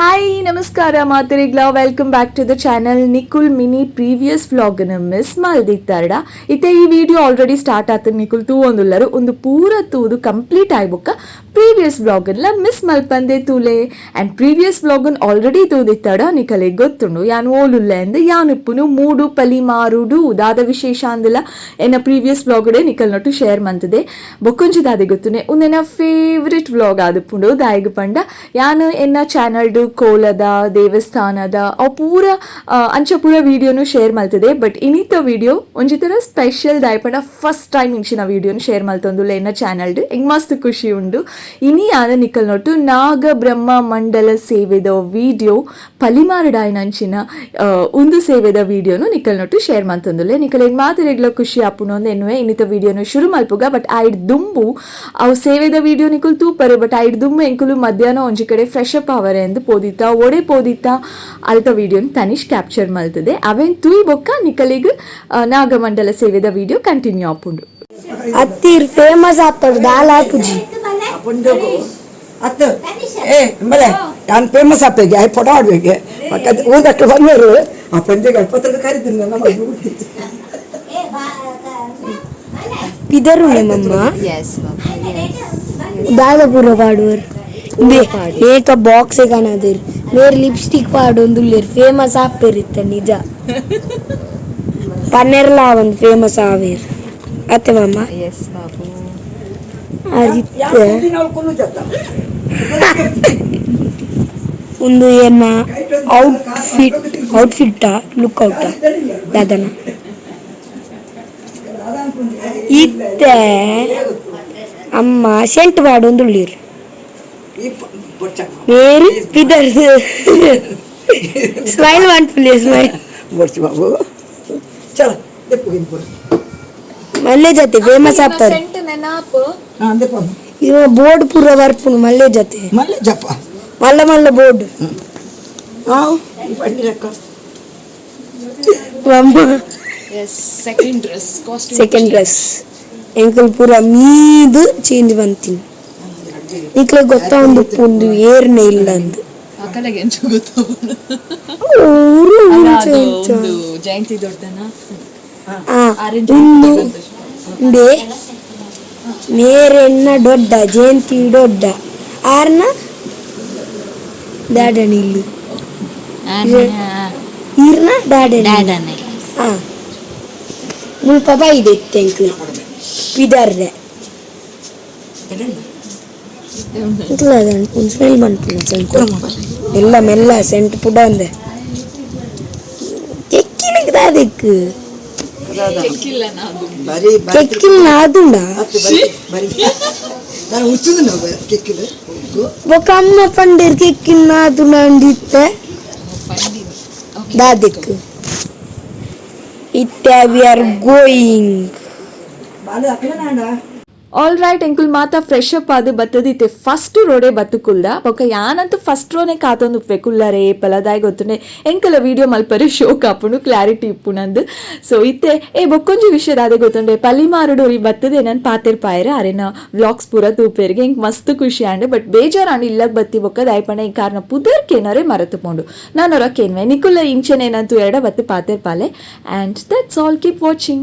Hi ನಮಸ್ಕಾರ ಮಾತರಿಗ್ಲ, welcome back to the channel. Nikul mini previous ವ್ಲಾಗ್ನ miss ಮಲ್ದಿತ್ತಾರಡ ಇತ್ತೆ ಈ ವಿಡಿಯೋ ಆಲ್ರೆಡಿ ಸ್ಟಾರ್ಟ್ ಆತ ನಿಕುಲ್ ತೂವೊಂದುಲ್ಲರು. ಒಂದು ಪೂರ ತೂದು ಕಂಪ್ಲೀಟ್ ಆಯ್ಬೊಕ್ಕ ಪ್ರೀವಿಯಸ್ ವ್ಲಾಗ್ಲ ಮಿಸ್ ಮಲ್ಪಂದೆ ತೂಲೆ. ಆ್ಯಂಡ್ ಪ್ರೀವಿಯಸ್ ವ್ಲಾಗನ್ ಆಲ್ರೆಡಿ ತೂದಿತ್ತಾಡ ನಿಕಲೆಗ್ ಗೊತ್ತುಂಡು ಯಾನ್ ಓಲುಲ್ಲ ಅಂದ್, ಯಾನ್ ಇಪ್ಪುನು ಮೂಡು ಪಲಿ ಮಾರುಡು ದಾದ ವಿಶೇಷ ಅಂದಿಲ್ಲ ಎನ್ನ ಪ್ರೀವಿಯಸ್ ವ್ಲಾಗಡೆ ನಿಕಲ್ ನೊಟ್ಟು ಶೇರ್ ಮಂತದೆ. ಬೊಕ್ಕೊಂಜಿ ದಾದೆ ಗೊತ್ತುನೆ, ಉಂದೆನ ಫೇವ್ರೆಟ್ ವ್ಲಾಗ್ ಆದಿಪ್ಪುಂಡು. ದಾಯಿಗ್ ಪಂಡ ಯಾನ್ ಎನ್ನ ಚಾನಲ್ಡು ಕೋಲದ ದೇವಸ್ಥಾನದ ಅವು ಪೂರ ಅಂಚ ಪೂರ ವಿಡಿಯೋನು ಶೇರ್ ಮಲ್ತದೆ. ಬಟ್ ಇನಿತ ವಿಡಿಯೋ ಒಂಜಿ ತರ ಸ್ಪೆಷಲ್. ದಾಯ್ ಪಂಡ ಫಸ್ಟ್ ಟೈಮ್ ಇಂಚಿನ ವಿಡಿಯೋನು ಶೇರ್ ಮಲ್ತೊಂದುಲ್ಲ ಎನ್ನ ಚಾನಲ್ಡ್. ಎಂಕ್ ಮಸ್ತ್ ಖುಷಿ ಉಂಡು. ಇನಿ ಯಾನ್ ನಿಕಲ್ ನೊಟ್ಟು ನಾಗ ಬ್ರಹ್ಮ ಮಂಡಲ ಸೇವೆದ ವಿಡಿಯೋ, ಪಲಿಮಾರಡಾಯಿನಂಚಿನ ಉಂದು ಸೇವೆದ ವಿಡಿಯೋನು ನಿಕಲ್ ನೊಟ್ಟು ಶೇರ್ ಮಲ್ತೊಂದುಲ್ಲೆ. ನಿಕಲೆಗ್ ಮಾತೆರೆಗ್ಲ ಖುಷಿ ಆಪುನು ಅಂದ್ ಎನ್ನುವೆ. ಇನ್ನಿತ ವಿಡಿಯೋನು ಶುರು ಮಲ್ಪುಗ. ಬಟ್ ಐಡ್ ದುಂಬು ಅವು ಸೇವೆದ ವಿಡಿಯೋ ನಿಕುಲ್ ತೂಪರೆ. ಬಟ್ ಐಡ್ ದುಂಬು ಎಂಕುಲು ಮಧ್ಯಾಹ್ನ ಒಂಜಿ ಕಡೆ ಫ್ರೆಶ್ ಅಪ್ ಅವರೆ ಅಂದ್ ಪೋದಿತ್ತ. ಒಡೆ ಪೋದಿತ್ತ, ಅಲ್ತ ವಿಡಿಯೋನ್ ತನಿಷ್ ಕ್ಯಾಪ್ಚರ್ ಮಲ್ತದೆ. ಅವೇನ್ ತೂಯ್ ಬೊಕ್ಕ ನಿಕಲಿಗ್ ನಾಗಮಂಡಲ ಸೇವೆದ ವಿಡಿಯೋ ಕಂಟಿನ್ಯೂ ಆಪುಂಡು. ಅತ್ತೀರ್ ಫೇಮಸ್ ಆಪರ್ ದಾಲ ಆಪುಜಿ. ಪುಂಜೋಗು ಅತ್ತು ಏ ಬಲೆ ನಾನು ಫೇಮಸ್ ಆಪೆಗೆ I photo ಆಡ್ಬೇಕು. ಊದಕ್ಕೆ ಬಂದರು ಆ ಪಂಜೆಗೆ ಅಲ್ಪತ್ರ ಕರಿತೀನಿ ನನ್ನ ಮಗು. ಪಿದರುಣೆ ಮಮ್ಮ ದಾಲ ಪೂರ ಪಾಡುವರು. ಮೇಕಪ್ ಬಾಕ್ಸ್ ಕಾಣದಿರ್ ಮೇರ್ ಲಿಪ್ಸ್ಟಿಕ್ ಪಾಡೊಂದುಲ್ಲೆರ್. ಫೇಮಸ್ ಆಪೆರ್ ಇತ್ತ ನಿಜ ಪನ್ನೆರ್ಲ ಒಂದು ಫೇಮಸ್ ಆವೇರ್ ಅತ್ತೆ ಮಮ್ಮ. ಎಸ್ ಬಾಬು. ಆರಿತ್ತೆ ಒಂದು ಏನ ಔಟ್ಫಿಟ್ ಔಟ್ಫಿಟ್ಟ ಲುಕ್ ಔಟ ದಾದನ ಇತ್ತೆ ಅಮ್ಮ ಸೆಂಟ್ ಪಾಡೊಂದುಳ್ಳೀರ್ ಮೇರು ಪಿದರ್ ಸ್ಮೈಲ್ ಮಾಡ್ಪುಲೆ ಸ್ಮೈಲ್. ಬರ್ಚು ಬಾಬು, ಚಲ ದೆಪ್ಪು. ಮಲ್ಲೆ ಜೊತೆ ಫೇಮಸ್ ಆಗ್ತಾರೆ. ನೆನಪು. ಹಾಂ, ದೆಪ್ಪ. ಇವ ಬೋರ್ಡ್ ಪೂರ ಬರ್ಪುನು ಮಲ್ಲೆ ಜೊತೆ. ಮಲ್ಲೆ ಜಪ್ಪ. ಮಲ್ಲ ಮಲ್ಲ ಬೋರ್ಡ್. ಹಾಂ, ಬಂಡಿ ಲೆಕ್ಕ. ಅಮ್ಮ. Yes, second dress costume. Second dress. ಎಂಕಲ್ ಪೂರ ಮೀದು ಚೇಂಜ್ ಬಂತೀನಿ. ನಿಕ್ಲೆ ಗೊತ್ತಾ ಒಂದು ಪುಂದು ಏರ್ನೆ ಇಲ್ಲ ಅಂದು. ಅಕಲೆಗೆ ಎಂಚ ಗೊತ್ತಾಪುಂಡು? ಊರು ಇಂಚ ಇಂಚ. ಒಂದು ಜಯಂತಿ ದೊಡ್ಡನ. ಆ ಉಂದು ಉಂಡೆ ಮೇರೆಣ್ಣ ದೊಡ್ಡ ಜಯಂತಿ ದೊಡ್ಡ ಆರ್ನ ದಾಡಣಿ ಇಲ್ಲಿ ಈರ್ನ ದಾಡಣಿ. ಹಾ, ಮುಲ್ಪ ಬೈದೆ ಇತ್ತೆ ಎಂಕುಲು ಪಿದರ್ರೆ ಒಂದು ಸ್ಮೆಲ್ ಬಂತು ಸೆಂಟ್ ಎಲ್ಲ ಮೆಲ್ಲ ಸೆಂಟ್ ಪುಡ ಅಂದೆ ಕೆಕ್ಕಿನಕ್ಕೆ ದಾದಕ್ಕೆ. ಬರೀ. ಕೆಕ್ಕಿನ ಅದುಂಡ. ಬರಿ ಬರಿ, ನಾನು ಹುಚ್ಚುದು ನಾವು ಕೆಕ್ಕಿಲ್ಲ. ಬೊಕ ಅಮ್ಮ ಪಂಡೇರ್ ಕೆಕ್ಕಿನ ಅದುಂಡ ಅಂದಿತ್ತೆ ದಾದಕ್ಕೆ. ಇತ್ತೆ we are going. Balu ಅಕ್ಕಲ. All right, ಎಂಕುಲ್ ಮಾತ ಫ್ರೆಶ್ ಅಪ್ ಆದ್ ಬತ್ತದಿತ್ತೆ. ಫಸ್ಟ್ ರೋಡೆ ಬತ್ತು ಕುಲ್ದ. ಬೊಕ ಯಾನಂತೂ ಫಸ್ಟ್ ರೋನೆ ಕಾತೊಂದು ಉಪ್ಪೆ ಕುಲ್ಲರೆ ಏಪಲ. ದಾಯ್ ಗೊತ್ತುಂಡೆ, ಎಂಕಲ ವಿಡಿಯೋ ಮಲ್ಪರೆ ಶೋಕ್ ಆಪುಂಡು, ಕ್ಲಾರಿಟಿ ಇಪ್ಪುನಂದು. ಸೊ ಇತ್ತೆ ಏ ಬೊಕ್ಕೊಂಜಿ ವಿಷಯ ದಾದೆ ಗೊತ್ತುಂಡೆ, ಪಲಿಮಾರುಡು ಒರಿ ಬತ್ತದೆ ನನ್ ಪಾತೆರ್ ಪಾಯರೆ. ಅರೆನ ವ್ಲಾಗ್ಸ್ ಪೂರ ತೂಪೆರ್ಗೆ. ಎಂಕ್ ಮಸ್ತ್ ಖುಷಿ ಆಂಡ್. ಬಟ್ ಬೇಜಾರಾಂಡ್ ಇಲ್ಲಗ್ ಬತ್ತಿ ಬೊಕ್ಕ. ದಾಯ್ ಪಂಡ ಈ ಕಾರಣ ಪುದರ್ ಕೇನರೆ ಮರತು ಪೋಂಡು. ನಾನು ಹೊರ ಕೇನ್ವೆ. ನಿಕುಲ್ಲ ಇಂಚೆನೆ ಏನಂತೂ ಎರಡ ಬತ್ತು ಪಾತೆರ್ ಪಾಲೆ. And that's all, keep watching.